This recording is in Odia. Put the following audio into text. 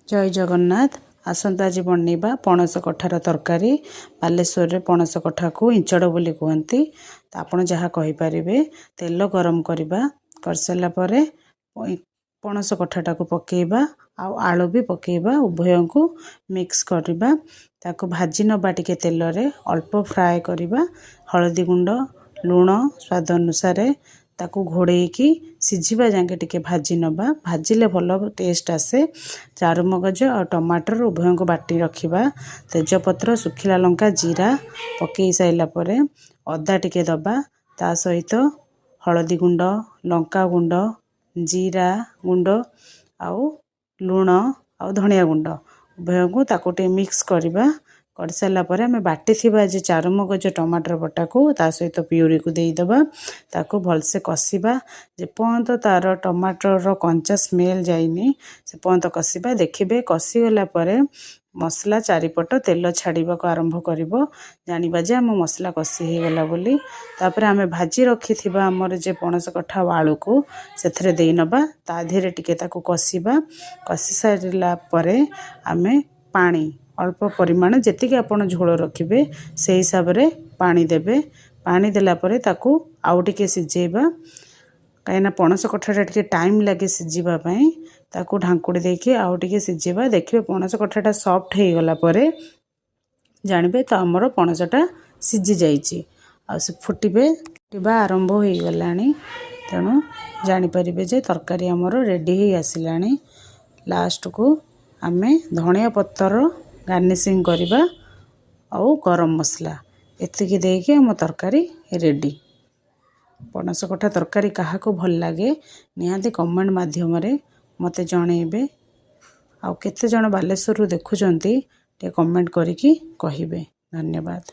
ଜୟ ଜଗନ୍ନାଥ। ଆସନ୍ତୁ ଆଜି ବନେଇବା ପଣସ କଠାର ତରକାରୀ। ବାଲେଶ୍ୱରରେ ପଣସ କଠାକୁ ଇଞ୍ଚଡ଼ ବୋଲି କୁହନ୍ତି, ତ ଆପଣ ଯାହା କହିପାରିବେ। ତେଲ ଗରମ କରିବା, କରିସାରିଲା ପରେ ପଣସ କଠାଟାକୁ ପକାଇବା ଆଉ ଆଳୁ ବି ପକାଇବା, ଉଭୟଙ୍କୁ ମିକ୍ସ କରିବା। ତାକୁ ଭାଜି ନେବା, ଟିକେ ତେଲରେ ଅଳ୍ପ ଫ୍ରାଏ କରିବା। ହଳଦୀ ଗୁଣ୍ଡ, ଲୁଣ ସ୍ୱାଦ ଅନୁସାରେ, ତାକୁ ଘୋଡ଼େଇକି ସିଝିବା ଯାଏଁ ଟିକେ ଭାଜି ନେବା। ଭାଜିଲେ ଭଲ ଟେଷ୍ଟ ଆସେ। ଚାରୁମଗଜ ଆଉ ଟମାଟର ଉଭୟଙ୍କୁ ବାଟି ରଖିବା। ତେଜପତ୍ର, ଶୁଖିଲା ଲଙ୍କା, ଜିରା ପକାଇ ସାରିଲା ପରେ ଅଦା ଟିକେ ଦେବା। ତା ସହିତ ହଳଦୀ ଗୁଣ୍ଡ, ଲଙ୍କା ଗୁଣ୍ଡ, ଜିରା ଗୁଣ୍ଡ ଆଉ ଲୁଣ ଆଉ ଧନିଆ ଗୁଣ୍ଡ ଉଭୟଙ୍କୁ ତାକୁ ଟିକେ ମିକ୍ସ କରିବା। କରିସାରିଲା ପରେ ଆମେ ବାଟିଥିବା ଯେ ଚାରୁମଗଜ ଟମାଟର ବଟାକୁ ତା ସହିତ ପିଉରିକୁ ଦେଇଦେବା। ତାକୁ ଭଲସେ କଷିବା, ଯେପର୍ଯ୍ୟନ୍ତ ତା'ର ଟମାଟରର କଞ୍ଚା ସ୍ମେଲ୍ ଯାଇନି ସେ ପର୍ଯ୍ୟନ୍ତ କଷିବା। ଦେଖିବେ, କଷିଗଲା ପରେ ମସଲା ଚାରିପଟ ତେଲ ଛାଡ଼ିବାକୁ ଆରମ୍ଭ କରିବ, ଜାଣିବା ଯେ ଆମ ମସଲା କଷି ହେଇଗଲା ବୋଲି। ତାପରେ ଆମେ ଭାଜି ରଖିଥିବା ଆମର ଯେ ପଣସ କଠା ଆଉ ଆଳୁକୁ ସେଥିରେ ଦେଇନେବା। ତା ଦେହରେ ଟିକେ ତାକୁ କଷିବା। କଷି ସାରିଲା ପରେ ଆମେ ପାଣି ଅଳ୍ପ ପରିମାଣ, ଯେତିକି ଆପଣ ଝୋଳ ରଖିବେ ସେଇ ହିସାବରେ ପାଣି ଦେବେ। ପାଣି ଦେଲା ପରେ ତାକୁ ଆଉ ଟିକେ ସିଝେଇବା, କାହିଁକିନା ପଣସ କଠାଟା ଟିକେ ଟାଇମ୍ ଲାଗେ ସିଝିବା ପାଇଁ। ତାକୁ ଢାଙ୍କୁଡ଼ି ଦେଇକି ଆଉ ଟିକେ ସିଝେଇବା। ଦେଖିବେ, ପଣସ କଠାଟା ସଫ୍ଟ ହେଇଗଲା ପରେ ଜାଣିବେ ତ ଆମର ପଣସଟା ସିଝି ଯାଇଛି ଆଉ ସେ ଫୁଟିବା ଆରମ୍ଭ ହେଇଗଲାଣି। ତେଣୁ ଜାଣିପାରିବେ ଯେ ତରକାରୀ ଆମର ରେଡ଼ି ହେଇ ଆସିଲାଣି। ଲାଷ୍ଟକୁ ଆମେ ଧଣିଆ ପତ୍ର ଗାର୍ନିସିଂ କରିବା ଆଉ ଗରମ ମସଲା, ଏତିକି ଦେଇକି ଆମ ତରକାରୀ ରେଡ଼ି। ପଣସ କଠା ତରକାରୀ କାହାକୁ ଭଲ ଲାଗେ, ନିହାତି କମେଣ୍ଟ ମାଧ୍ୟମରେ ମୋତେ ଜଣେଇବେ। ଆଉ କେତେ ଜଣ ବାଲେଶ୍ୱରରୁ ଦେଖୁଛନ୍ତି, ଟିକେ କମେଣ୍ଟ କରିକି କହିବେ। ଧନ୍ୟବାଦ।